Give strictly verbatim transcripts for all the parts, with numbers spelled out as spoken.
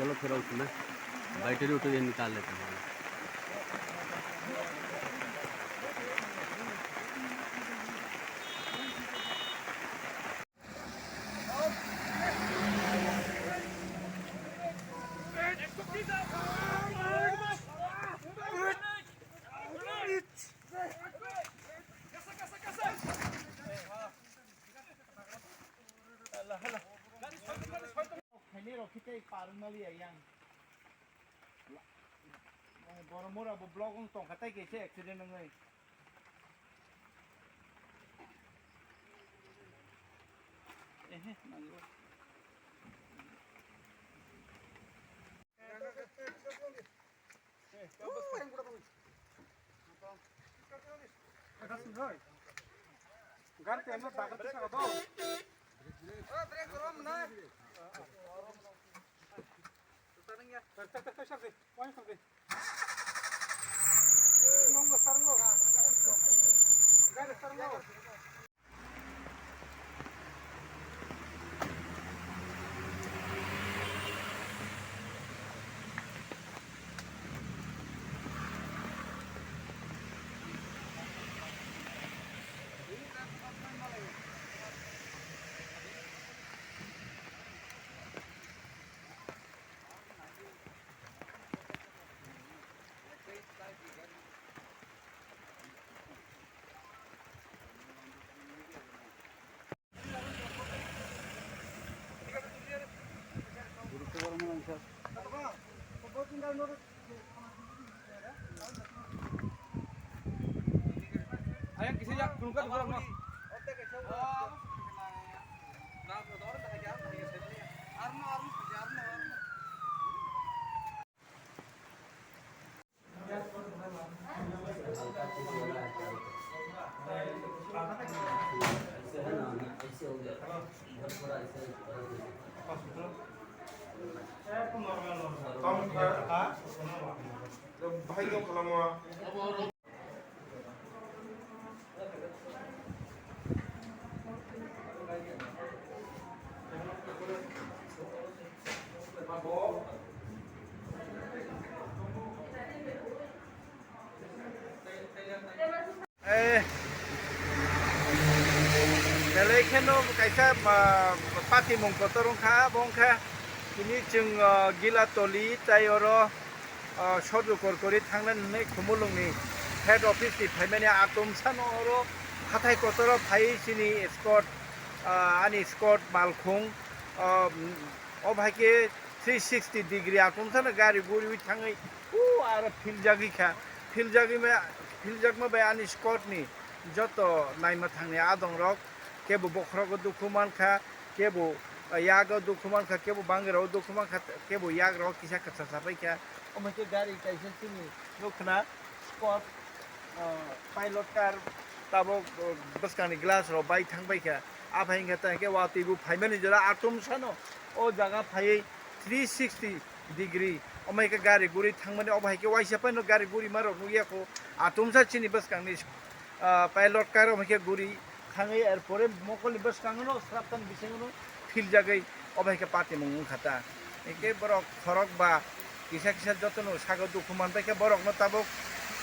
चलो फिर उसमें बैटरी उठो, ये निकाल लेते हैं। Khaini rok khe tei parwng mali ya yang. Borok mora bo block wng tongkha tei kaisa accident wngwi. Ehe, nanggo. Gari temno bagwi saka do. Ayang kisa yak, kurungkat borok no. Eh, belai kheno kaisa, ah, patimung kotor wngkha, abo wngkha tini chwng, ah, Gilatoli tei oro, ah, Sodru Korkori thangnani hinwi Khumulwngni head office ni phaimani atomsano oro hathai kotoro phaiwi chini escort, ah, ani escort malkhung, ah, o bahai khe three sixty degree atomsano gari guriwi thangwi o aro philjagwi kha. Philjagwi ma, philjakma bai ani escort ni joto naima thangni adongrok kebo bokhorogo dukhu mankha, kebo yago dukhu mankha, kebo bangirao dukhu mankha, kebo yagrao kisa kwchasa paikha. Omo khe gari kaisa chini nukna escort, ah, pilot car tabok, ah, bwskangni glass rok bai thang paikha. Aphai hwnkhe tei hwnkhe watwi bo phaimani jora atomsano o jaga phaiwi three sixty degree. Omo hai khe gari guri thangmani, obo hai khe waisa phano gari gurima rok nukya kho. Atomsa chini bwskangni, ah, pilot car omo hai khe guri thangwi, er pore mokolni bwskango no sraptani bisingo no philjagwi obo hai khe patimung wngkha ta. Hwnkhe borok khorok ba kisa kisa jotono sago dukhu manbai khe borokno tabuk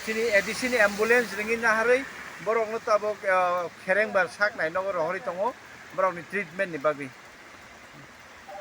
chini A D C ni ambulance ringwi naharwi borokno tabuk, ah, khereng bar sak nai nogo rohorwi tongo borokni treatment ni bagwi.